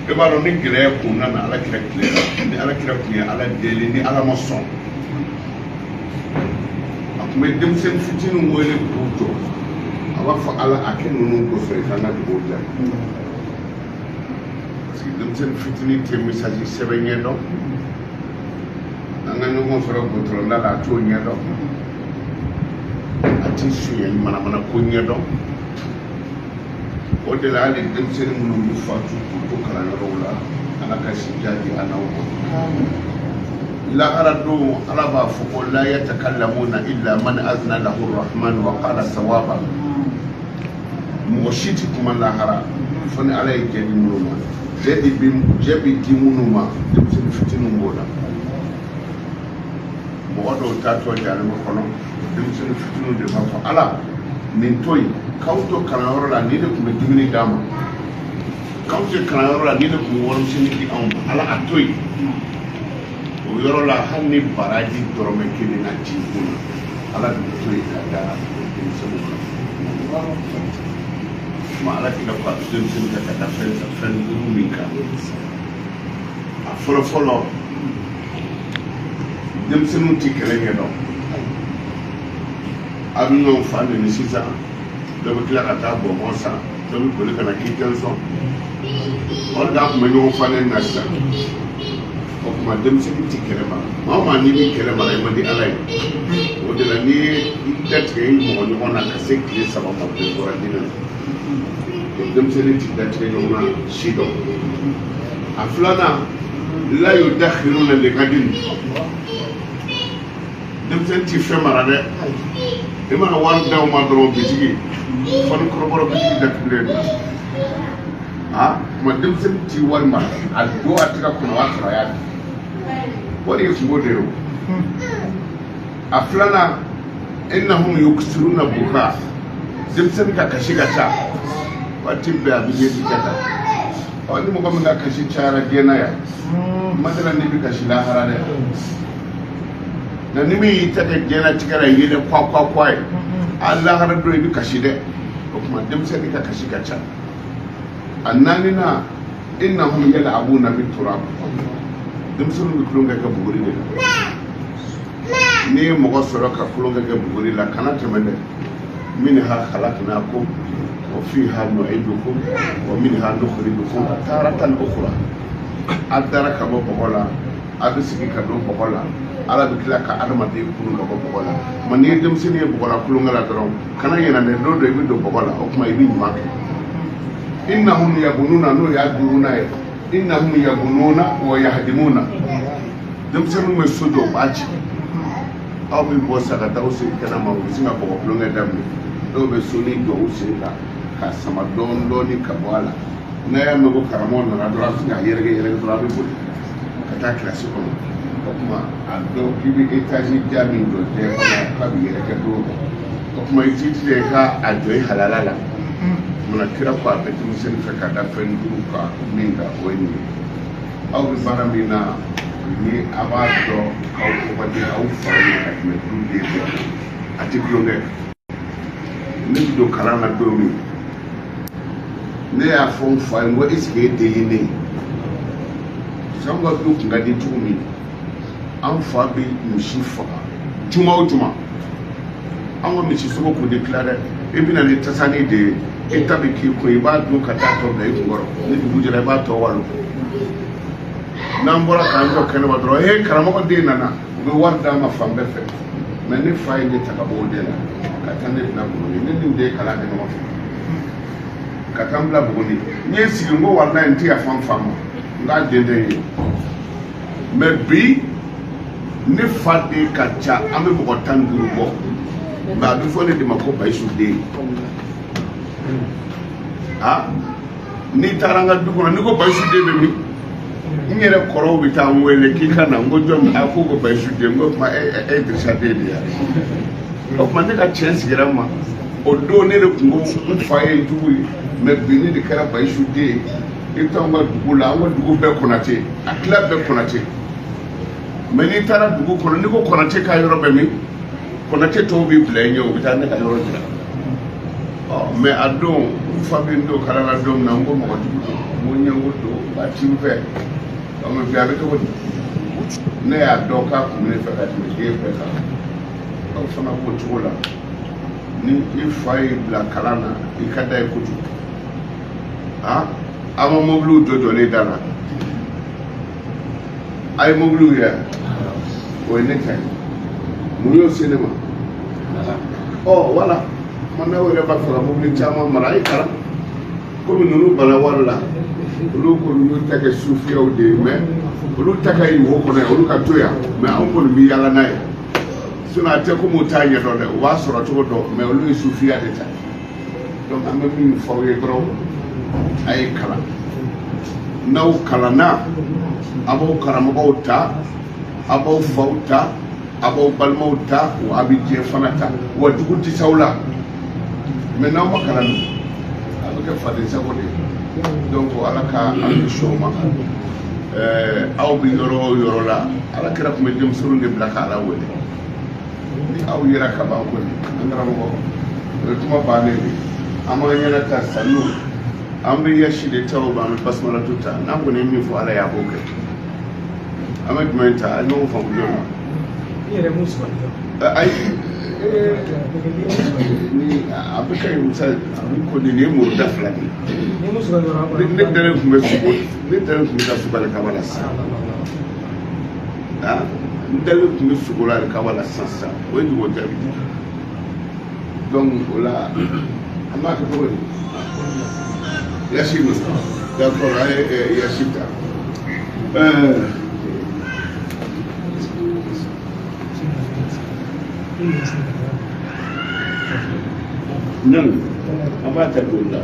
I b'a dɔn ni gɛlɛya kun nana Ala kira tile la, ni Ala kira tun ye Ala deli, ni Ala ma sɔn, a tun bɛ denmisɛnnin fitininw wele k'u jɔ, a b'a fɔ Ala a kɛ ninnu kosɔn i ka n ka dugawu jaabi. Parce que denmisɛnnin fitinin tɛ message sɛbɛn ɲɛ dɔn, an ka ɲɔgɔn sɔrɔ gotɔrɔnda la, a t'o ɲɛ dɔn, a ti sonyali manamana ko ɲɛ dɔn. O de la hali denmisɛnnin minnu bɛ fatu k'u to kalanyɔrɔw la, Ala ka si diya di an n'aw ma. Lahara don, Ala b'a fɔ ko la yatakallamuna illa man azna lahu rahman wa qala sawaba. Mɔgɔ si ti kuma lahara fo ni Ala ye jɛ di minnu ma. Jɛ di bi, jɛ bi di minnu ma, denmisɛnnin fitininw b'o la. Mɔgɔ dɔw taatɔ jahanama kɔnɔ, denmisɛnnin fitininw de b'a fɔ Ala nin to yen, k'aw to kalanyɔrɔ la nin de tun bɛ dumuni d'an ma, k'aw to kalanyɔrɔ la nin de tun bɛ warimisɛnnin di anw ma, Ala a to yen. O yɔrɔ la, hali ni baraji dɔrɔmɛ kelen na ci kun na, Ala bɛ to yen ka da denmisɛnninw kan. Tuma Ala kira ko a bɛ denmisɛnnin kɛ ka da fɛn duuru min kan, a fɔlɔ fɔlɔ, denmisɛnninw ti kɛlɛ ɲɛdɔn. A bɛ ɲɔgɔn fa neni sisan, dɔ bɛ tila ka taa bɔnbɔn san, dɔ bɛ boli ka na k'i tɛ sɔn. O de la a tun bɛ ɲɔgɔn fa neni na sisan. O tuma denmisɛnnin ti kɛlɛ mara. Maa o maa n'i bɛ kɛlɛ mara, i man di Ala ye. O de la n'i ye i datigɛ i mɔgɔ ɲɔgɔn na ka se tile 3 ma, bɛɛ bɔra diinɛ na. Denmisɛnnin ti datigɛ ɲɔgɔn na si dɔn. A filanan, la yudakhiruna ligadin. Denmisɛnnin ti fɛn mara dɛ. I mana wari d'aw ma dɔrɔn, bitigi fɔ ni kɔrɔbɔrɔ bitigi datugulen don. A tuma denmisɛnnin ti wari mara, a don a tɛgɛ kɔnɔ, o y'a sɔrɔ a y'a di. Wari ye kungo de ye o. A filanan, innahum yuksiruna buka. Denmisɛnnin ka kasi ka ca waati bɛɛ, a bɛ ɲɛji kɛ tan. Ɔ ni mɔgɔ min ka kasi cayara diɲɛ na yan, madala n'i bɛ kasi lahara dɛ. Nka ni min y'i ta kɛ diɲɛlatigɛ la yɛlɛ kwa kwa kwa ye, a lahara don i bɛ kasi dɛ. O tuma denmisɛnnin ka kasi ka ca. A naaninan, innahum yal'abuna biturab. Denmisɛnninw bɛ tulonkɛ kɛ buguri de la. N'i ye mɔgɔ sɔrɔ ka tulonkɛ kɛ buguri la, kana tɛmɛ dɛ. Minha khalaqnakum wa fiha nu'idukum wa minha nukhrijukum taratan ukhra. A dara ka bɔ bɔgɔ la, a bɛ segin ka don bɔgɔ la, Ala bɛ tila ka adamaden kunun ka bɔ bɔgɔ la. Mɛ n'i ye denmisɛnnin ye bɔgɔ la tulonkɛ la dɔrɔn, kana ɲinɛ dɛ, don dɔ i bɛ don bɔgɔ la, o tuma i bɛ ɲuman kɛ. Innahum yabununa, n'o y'a duurunan ye, innahum yabununa wa yahdimuna. Denmisɛnninw bɛ so jɔ, u b'a ci. Aw bɛ bɔ sa ka taa aw sigi kɛnɛ ma, u bɛ sin ka bɔgɔ tulonkɛ daminɛ. Dɔw bɛ sonin jɔ u sen kan ka sama dɔɔni dɔɔni ka bɔ a la. N'a y'a mɛn ko karamɔgɔ nana dɔrɔn, a bɛ sin ka yɛrɛkɛ yɛrɛkɛ dɔrɔn, a bɛ boli ka taa kilasi kɔnɔ. O tuma a dɔn k'i bɛ etazi ja min jɔ diɲɛ kɔnɔ, k'a bɛ yɛrɛkɛ don dɔ. O tuma i t'i jija i ka a jɔ i halala la. Munna kira ko a bɛ denmisɛnnin fɛ ka da fɛn duuru kan min kan, o ye nin ye. Aw bɛ baara min na, ni a b'a dɔn k'aw tɔgɔ di aw faw ye ka tɛmɛ du den bɛɛ kan, a ti tulonkɛ. Ne bɛ don kalan na don min, ne y'a fɔ n fa ye, n ko est ce que e den ye ne ye? Parce que anw ka du tun ka di cogo min, an fa bɛ misi faga juma o juma. An ka misi sogo kun tɛ tila dɛ. I bɛ na ni tasani de ye, i ta bɛ k'i kun, i b'a dun ka taa tɔ bila i kunkɔrɔ. Ni dugu jɛra, i b'a tɔ walo. N'an bɔra k'an jɔ kɛnɛma dɔrɔn, ee, karamɔgɔ den nana, u bɛ wari d'an ma fan bɛɛ fɛ. Mɛ ne fa ye ne ta ka bɔ o de la ka taa ne bila Buguni. Ne ni n den kalan kɛ ɲɔgɔn fɛ ka taa n bila Buguni. N ye sigi, n ko walayi n tɛ yafa n fa ma, n k'a den tɛ n ye. Mɛ bi ne fa den ka ca, an bɛ mɔgɔ 15 bɔ, mɛ a bɛ fɔ ne de ma ko Bayisu den. Ah, n'i taara an ka du kɔnɔ, n'i ko Bayisu den bɛ min, n yɛrɛ kɔrɔw bɛ taa n wele k'i ka na. N ko jɔn? A ko Bayisu den. N ko tuma e ye Dirisa den de ye. O tuma ne ka tiɲɛ sigira n ma. O don ne de tun ko n fa ye jugu ye, mɛ bi ne de kɛra Bayisu den ye. I bɛ taa anw ka dugu la, an ka dugu bɛɛ Konate, a tila bɛɛ Konate. Mɛ n'i taara dugu kɔnɔ, n'i ko Konate ka yɔrɔ bɛ min, Konate tɔw b'i bila i ɲɛ, u bɛ taa ne ka yɔrɔ jira. Ɔ mɛ a don n fa bɛ n don kalan na don min na, n ko mɔgɔ jugu don. N ko ɲɛngo don u b'a ci n fɛ. Mɛ bi a bɛ cogo di? Ne y'a dɔn k'a kun bɛ ne fɛ ka tɛmɛ den bɛɛ kan. Aw fana b'o cogo la. Ni i fa y'i bila kalan na, i ka da ye kojugu. Ah, an ma mobiliw jɔ jɔlen da la. A ye mobiliw ye o ye ne ta ye. Mun y'o se ne ma? Ɔ wala, kuma n'aw yɛrɛ b'a fɛ ka mobili caman mara, a ye kalan. Komi ninnu bana wari la, olu kɔni y'u ta kɛ sufiyaw de ye, mɛ olu ta ka ɲi wo kɔnɔ yan, olu ka to yan, mɛ anw kɔni bɛ yaala n'a ye. Sinon a tɛ komi u t'a ɲɛdɔn dɛ, u b'a sɔrɔ cogo dɔn, mɛ olu ye sufiya de ta. Donc an bɛ min fɔ aw ye dɔrɔn, a ye kalan. N'aw kalanna, a b'aw karamɔgɔw ta, a b'aw faw ta, a b'aw balimaw ta, wa a bɛ diɲɛ fana ta, wa jugu tɛ s'aw la. Mɛ n'aw ma kalan dun, a bɛ kɛ faden sago de ye. Donc ala ka an kisi o ma. Aw bɛ yɔrɔ o yɔrɔ la, ala kira tun bɛ denmisɛnninw de bila ka ala wele. Ni aw yera ka ban kɔni, an karamɔgɔ, o ye kuma bannen de ye. An b'an ɲɛna ta sanu, an bɛ yasi de ta, o an bɛ basimalatu ta. N'an kɔni ye min fɔ ala ye, a b'o kɛ. An bɛ jumɛn ta? A ye ɲɔgɔn faamu joona. I yɛrɛ mun sugandi? Ayi, ni a bɛ kɛ musa ni kɔni nin ye muru da fila de ye. Ni mun sugandi dɔrɔn? Ne dalen tun bɛ sugo, ne dalen tun bɛ ka sugo alikaba la sisan. Ah, n dalen tun bɛ sugo la alikaba la sisan sisan, o ye dugu jaabi. Donc o la an b'a kɛ cogo di? Yasi min, d'accord, an ye yasi ta. Non, an b'a ta joli la?